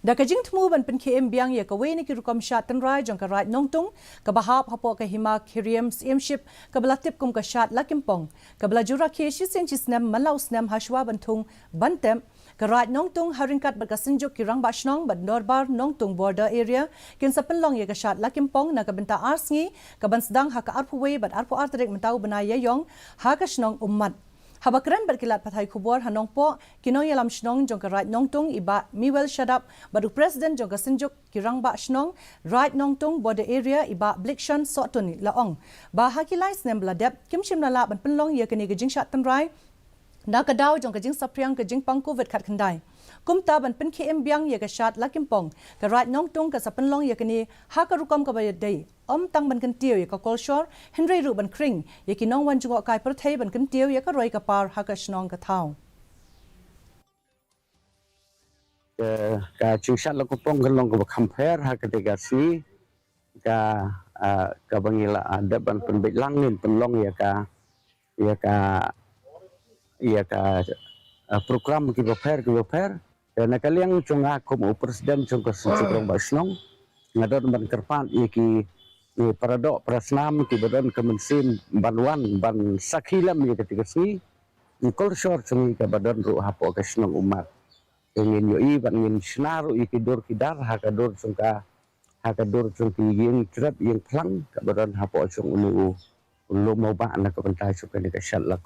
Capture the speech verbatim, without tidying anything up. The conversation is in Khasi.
Da ka jingthmu ban pynkhie im biang ïa kawei na ki rukom shad tynrai jong ka Raid Nongtung, kaba hap hapoh ka Hima Khyriem Syiemship, kaba la tip kum ka Shad Lakimpong, kaba la ju rakhe shisien shisnem man la u snem hashwa ban thung ban tep, ka Raid Nongtung ha ryngkat bad ka Synjuk ki Rangbah Shnong bad Dorbar Nongtung Border Area kin sa pynlong ïa ka Shad Lakimpong na ka bynta ar sngi, kaban sdang ha ka arphew wei bad arphew ar tarik mynta u bnai Ïaïong ha ka shnong Ummat. Haba kren bad ki lad pathai khubor ha Nongpoh, ki nongïalam shnong jong ka Raid Nongtung i Bah Miwel Shadap bad u President jong ka Synjuk ki Rangbah Shnong Raid Nongtung Border Area i Bah Blikshon Sohtun la ong ba ha ki lai snem ba la dep kim shym la lah ban pynlong ïa kane ka jingshad tynrai na ka daw jong ka jingsaphriang ka jingpang Covid khatkhyndai. Kumta ban pynkhie im biang ïa ka Shad Lakimpong, ka Raid Nongtung ka sa pynlong ïa kane ha ka rukom kaba dei, ym tang ban kyntiew ïa ka kolshor, hynrei ruh ban khring ïa ki nongwan jngohkai pyrthei ban kyntiew ïa ka roi ka par ha ka shnong ka thaw. Ka, ka jingshad Lakimpong ka long kaba kham pher ha kata ka sngi, ka, ah, kaba ngi la, ah, dep ban pynbeit lang ngin pynlong ïa ka, ïa ka, ïa ka, ah, program kiba pher kiba pher. Te na ka liang jong nga kum u President jong ka Synjuk Rangbah Shnong, nga don ban kyrpad ïa ki, ïa para doh para snam kiba don ka mynsiem ban wan ban sakhi lem ïa kata ka sngi. Ki kolshor jong ngi kaba don ruh hapoh ka shnong Ummat. Te ngin ïohi bad ngin shna ruh ïa ki dur ki dar ha ka dur jong ka, ha ka dur jong ki ïing jrep ïing phlang kaba don hapoh jong une u lum u bah na ka bynta jong kane ka Shad Lakimpong.